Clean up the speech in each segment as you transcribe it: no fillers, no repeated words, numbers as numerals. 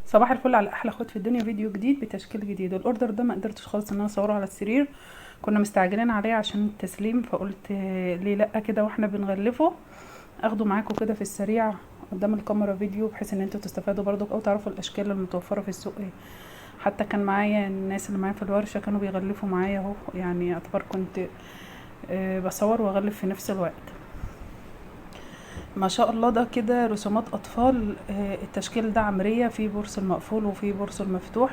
صباح الفل على احلى اخوات في الدنيا. فيديو جديد بتشكيل جديد. ال order ده ما قدرتش خالص ان انا اصوره على السرير، كنا مستعجلين عليه عشان التسليم، فقلت ليه لا كده واحنا بنغلفه اخده معاكم كده في السريع قدام الكاميرا فيديو، بحيث ان انتوا تستفادوا برضك او تعرفوا الاشكال المتوفرة في السوق ايه. حتى كان معايا الناس اللي معايا في الورشة كانوا بيغلفوا معايا اهو، يعني اعتبر كنت بصور واغلف في نفس الوقت. ما شاء الله ده كده رسومات اطفال. التشكيل ده عمرية في بورس المقفول وفي بورس المفتوح.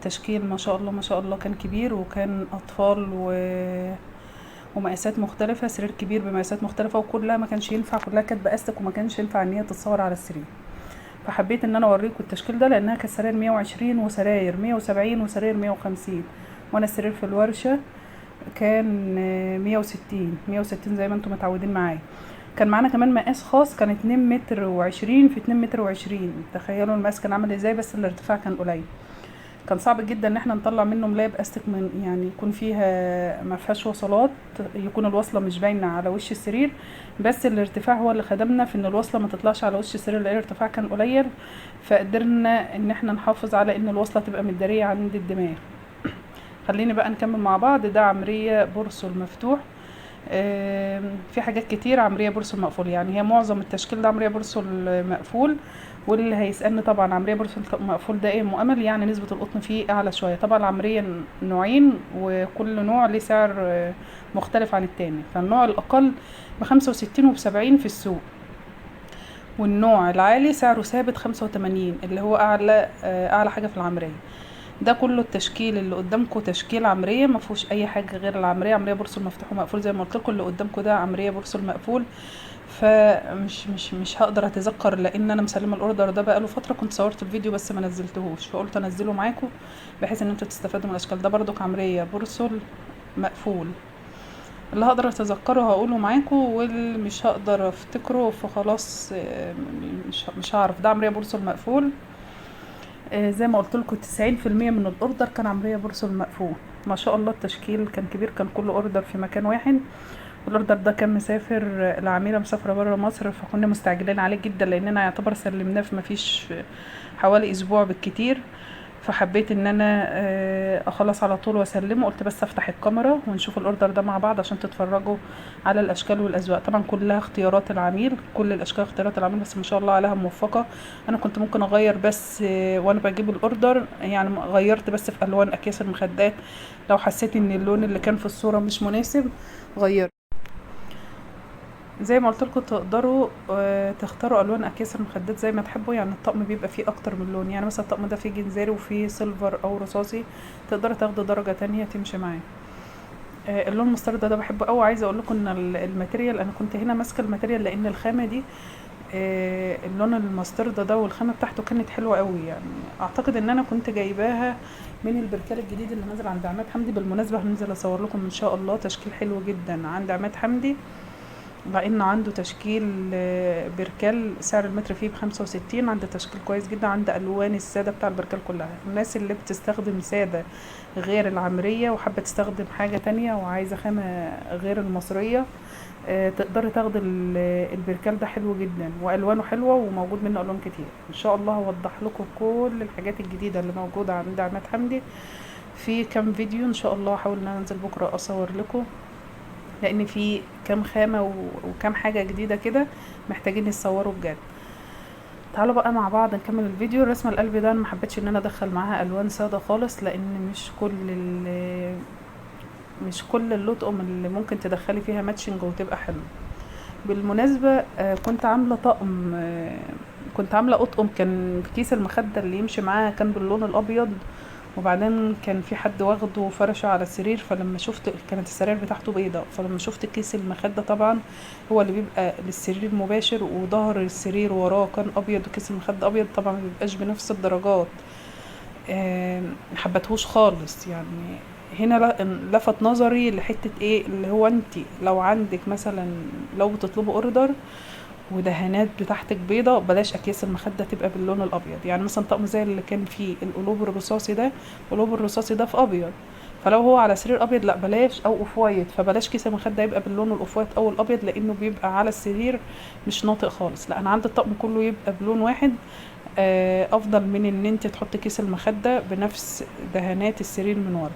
تشكيل ما شاء الله ما شاء الله كان كبير، وكان اطفال ومقاسات مختلفة، سرير كبير بمقاسات مختلفة، وكلها ما كانش ينفع، كلها كانت باستك وما كانش ينفع ان هي تتصور على السرير. فحبيت ان انا اوريكم التشكيل ده لانها كانت سراير 120 وسراير 170 وسراير 150، وانا السرير في الورشة كان 160 زي ما انتم متعودين معايا. كان معانا كمان مقاس خاص، كان اتنين متر وعشرين في اتنين متر وعشرين. تخيلوا المقاس كان عامل ازاي، بس الارتفاع كان قليل. كان صعب جدا ان احنا نطلع منه ملاية باستك من يعني يكون فيها ما فيهاش وصلات، يكون الوصلة مش باينة على وش السرير، بس الارتفاع هو اللي خدمنا في ان الوصلة ما تطلعش على وش السرير لان الارتفاع كان قليل، فقدرنا ان احنا نحافظ على ان الوصلة تبقى متدارية عند الدماغ. خليني بقى نكمل مع بعض. ده عمرية بورسل مفتوح. في حاجات كتير عمرية بورسل مقفول، يعني هي معظم التشكيل ده عمرية بورسل مقفول. واللي هيسألني طبعا عمرية بورسل مقفول ده ايه مؤمل، يعني نسبة القطن فيه اعلى شوية. طبعا العمرية نوعين وكل نوع ليه سعر مختلف عن التاني، فالنوع الاقل بخمسة وستين وبسبعين في السوق، والنوع العالي سعره ثابت 85 اللي هو اعلى حاجة في العمرية. ده كله التشكيل اللي قدامكم تشكيل عمرية ما فيهوش اي حاجة غير العمرية، عمرية بورسل مفتوح ومقفول زي ما قلت لكم. اللي قدامكم ده عمرية بورسل مقفول، فمش مش مش هقدر اتذكر لان انا مسلمة ال order ده بقاله فترة، كنت صورت الفيديو بس ما نزلتهوش، فقلت انزله معاكم بحيث ان انتوا تستفادوا من الاشكال. ده برضك عمرية بورسل مقفول، اللي هقدر اتذكره هقوله معاكم واللي مش هقدر افتكره فخلاص، مش هعرف. ده عمرية بورسل مقفول. زي ما قلت لكم تسعين في المية من ال order كان عمرية بورسل مقفول. ما شاء الله التشكيل كان كبير، كان كل order في مكان واحد. وال order ده كان مسافر، العميلة مسافرة برا مصر، فكنا مستعجلين عليه جدا لاننا يعتبر سلمناه في مفيش حوالي اسبوع بالكتير، فحبيت ان انا اخلص على طول واسلمه. قلت بس افتح الكاميرا ونشوف ال order ده مع بعض عشان تتفرجوا على الاشكال والاذواق. طبعا كلها اختيارات العميل، كل الاشكال اختيارات العميل، بس ما شاء الله عليها موفقة. انا كنت ممكن اغير بس، وانا بجيب ال order، يعني غيرت بس في الوان اكياس المخدات، لو حسيت ان اللون اللي كان في الصورة مش مناسب غيرت. زي ما قلت لكم تقدروا تختاروا الوان اكياس المخدات زي ما تحبوا، يعني الطقم بيبقى فيه اكتر من لون، يعني مثلا الطقم ده فيه جنزاري وفيه silver او رصاصي، تقدروا تاخدوا درجه تانية تمشي معاه. اللون المسترد ده بحبه قوي. عايزه اقول لكم ان ال material، انا كنت هنا ماسكه ال material لان الخامة دي، اللون المسترد ده والخامه بتاعته كانت حلوة قوي، يعني اعتقد ان انا كنت جايباها من البركال الجديد اللي نازل عند عماد حمدي. بالمناسبة هنزل اصور لكم ان شاء الله تشكيل حلو جدا عند عماد حمدي، لان عنده تشكيل، بركال سعر المتر فيه بخمسة وستين، عنده تشكيل كويس جدا، عنده الوان السادة بتاع البركال كلها. الناس اللي بتستخدم ساده غير العمرية وحابة تستخدم حاجة تانية وعايزه خامة غير المصرية، تقدري تاخدي البركال ده حلو جدا والوانه حلوة وموجود منه الوان كتير. ان شاء الله هوضح لكم كل الحاجات الجديدة اللي موجودة عند عماد حمدي في كام فيديو ان شاء الله. هحاول ان انا انزل بكره اصور لكم، لان في كام خامة وكام حاجة جديدة كده محتاجين يتصوروا بجد. تعالوا بقى مع بعض نكمل الفيديو. الرسمة القلب ده انا ما حبيتش ان انا ادخل معاها الوان ساده خالص، لان مش كل اللطقم اللي ممكن تدخلي فيها ماتشنج وتبقى حلوة. بالمناسبة، كنت عامله طقم، كنت عامله اطقم، كان كيس المخدة اللي يمشي معاها كان باللون الابيض، وبعدين كان في حد واخده وفرشه على السرير، فلما شفت كانت السراير بتاعته بيضة، فلما شفت كيس المخدة طبعا هو اللي بيبقى للسرير مباشر وظهر السرير وراه كان ابيض وكيس المخدة ابيض، طبعا ما بيبقاش بنفس الدرجات. ما حبتهوش خالص. يعني هنا لفت نظري لحته ايه اللي هو انت لو عندك مثلا لو بتطلبوا اوردر ودهانات بتاعتك بيضة، بلاش اكياس المخدة تبقى باللون الابيض. يعني مثلا طقم زي اللي كان فيه القلوب الرصاصي ده، قلوب الرصاصي ده في ابيض، فلو هو على سرير ابيض لا بلاش، او off white فبلاش كيس المخدة يبقى باللون ال off white او الابيض، لانه بيبقى على السرير مش ناطق خالص. لا انا عندي الطقم كله يبقى بلون واحد، افضل من ان انت تحطي كيس المخدة بنفس دهانات السرير من ورا،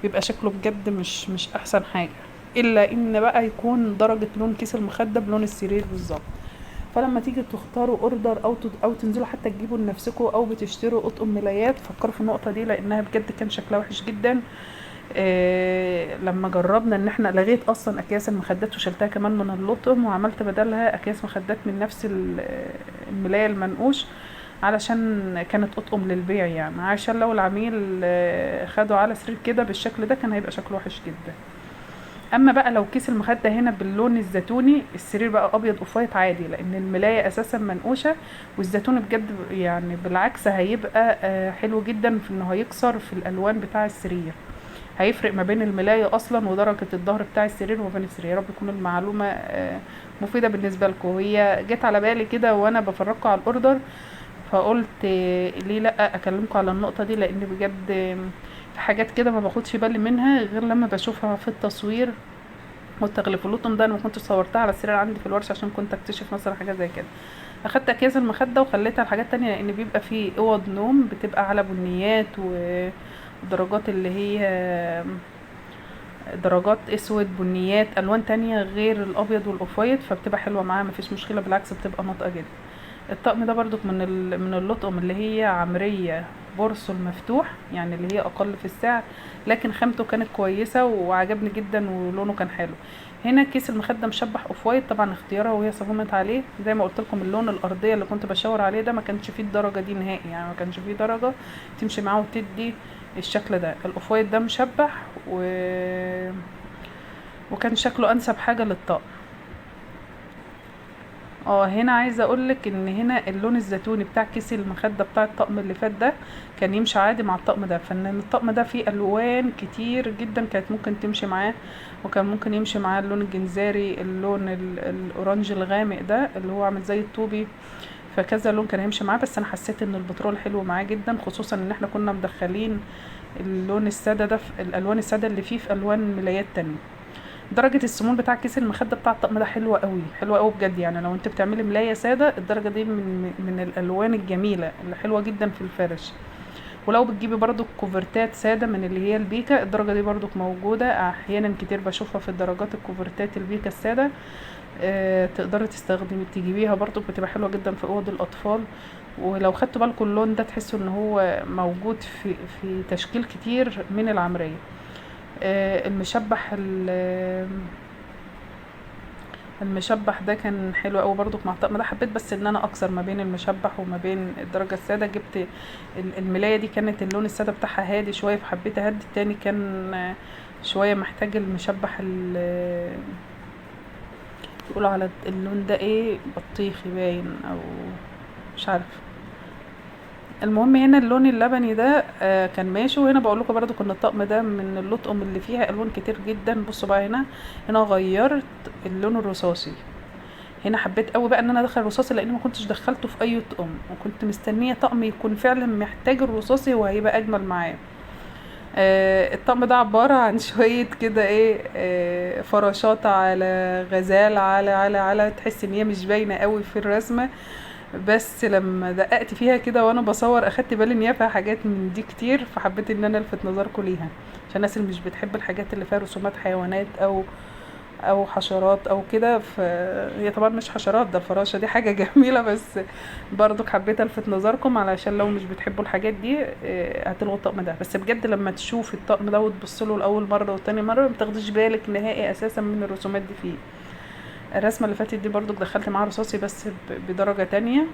بيبقى شكله بجد مش احسن حاجة، الا ان بقى يكون درجه لون كيس المخدة بلون السرير بالظبط. فلما تيجي تختاروا order او تنزلوا حتى تجيبوا لنفسكم او بتشتروا اطقم ملايات، فكروا في النقطة دي لانها بجد كان شكلها وحش جدا. لما جربنا ان احنا لغيت اصلا اكياس المخدات وشلتها كمان من اللطم، وعملت بدلها اكياس مخدات من نفس الملايه المنقوش، علشان كانت اطقم للبيع يعني، عشان لو العميل خده على سرير كده بالشكل ده كان هيبقى شكله وحش جدا. اما بقى لو كيس المخدة هنا باللون الزيتوني، السرير بقى ابيض off white عادي، لان الملايه اساسا منقوشه، والزيتوني بجد يعني بالعكس هيبقى حلو جدا في انه هيكسر في الالوان بتاع السرير، هيفرق ما بين الملايه اصلا ودرجة الظهر بتاع السرير وما بين السرير. يا رب تكون المعلومة مفيدة بالنسبة لكم. هي جت على بالي كده وانا بفرجكم على ال order، فقلت ليه لا اكلمكم على النقطة دي، لان بجد في حاجات كده ما باخدش بالي منها غير لما بشوفها في التصوير والتغليف. اللطم ده انا ما كنتش صورتها على السرير عندي في الورشة عشان كنت اكتشف مثلا حاجة زي كده. اخدت اكياس المخدة وخليتها لحاجات تانية، لان بيبقى في اوض نوم بتبقى على بنيات ودرجات اللي هي درجات اسود، بنيات، الوان تانية غير الابيض وال off white، فبتبقى حلوة معاها مفيش مشكلة، بالعكس بتبقى ناطقه جدا. الطقم ده برضو من اللطقم اللي هي عمرية بورسل مفتوح، يعني اللي هي اقل في السعر، لكن خامته كانت كويسة وعجبني جدا ولونه كان حلو. هنا كيس المخدة مشبح off white، طبعا اختيارها وهي صممت عليه. زي ما قلت لكم اللون الارضية اللي كنت بشاور عليه ده ما كانش فيه الدرجة دي نهائي، يعني ما كانش فيه درجه تمشي معاه وتدي الشكل ده. ال off white ده مشبح وكان شكله انسب حاجة للطقم. هنا عايزه اقولك ان هنا اللون الزيتوني بتاع كيس المخدة بتاع الطقم اللي فات ده كان يمشي عادي مع الطقم ده، فان الطقم ده فيه الوان كتير جدا كانت ممكن تمشي معاه، وكان ممكن يمشي معاه اللون الجنزاري، اللون ال orange الغامق ده اللي هو عامل زي الطوبي، فكذا لون كان هيمشي معاه. بس انا حسيت ان البترول حلو معاه جدا، خصوصا ان احنا كنا مدخلين اللون السادة ده في الالوان السادة اللي فيه في الوان ملايات تانية. درجة السمون بتاع كيس المخدة بتاع الطقم ده حلوة قوي، حلوة قوي بجد. يعني لو انت بتعملي ملاية سادة الدرجة دي من الالوان الجميلة اللي حلوة جدا في الفرش. ولو بتجيبي برضو كوفرتات سادة من اللي هي البيكا، الدرجة دي برضو موجودة احيانا كتير بشوفها في الدرجات الكوفرتات البيكا السادة، تقدري تجيبيها برضو، بتبقى حلوة جدا في اوض الاطفال. ولو خدتوا بالكم اللون ده تحسوا ان هو موجود في تشكيل كتير من العمرية. المشبح ده كان حلو قوي برضو مع الطقم ده. حبيت بس ان انا اكسر ما بين المشبح وما بين الدرجة السادة. جبت الملايه دي كانت اللون السادة بتاعها هادي شوية، فحبيت اهدي. التاني كان شوية محتاج المشبح بيقولوا على اللون ده ايه، بطيخي باين او مش عارفه. المهم هنا اللون اللبني ده، كان ماشي. وهنا بقول لكم برضو ان الطقم ده من اللطقم اللي فيها الوان كتير جدا. بصوا بقى هنا غيرت اللون الرصاصي. هنا حبيت قوي بقى ان انا ادخل الرصاصي، لان ما كنتش دخلته في اي طقم، وكنت مستنيه طقم يكون فعلا محتاج الرصاصي وهيبقى اجمل معاه. الطقم ده عبارة عن شوية كده ايه، فراشات على غزال على على على، تحس ان هي مش باينة قوي في الرسمة، بس لما دققت فيها كده وانا بصور اخدت بالي ان هي فيها حاجات من دي كتير، فحبيت ان انا الفت نظركم ليها عشان الناس اللي مش بتحب الحاجات اللي فيها رسومات حيوانات او حشرات او كده. فهي طبعا مش حشرات، ده الفراشة دي حاجة جميلة، بس برضك حبيت الفت نظركم علشان لو مش بتحبوا الحاجات دي، هتلغوا الطقم ده. بس بجد لما تشوفي الطقم ده وتبص له لاول مرة وتاني مرة ما تاخديش بالك نهائي اساسا من الرسومات دي فيه. الرسمة اللي فاتت دي برضك دخلت معاها رصاصي بس بدرجة تانية.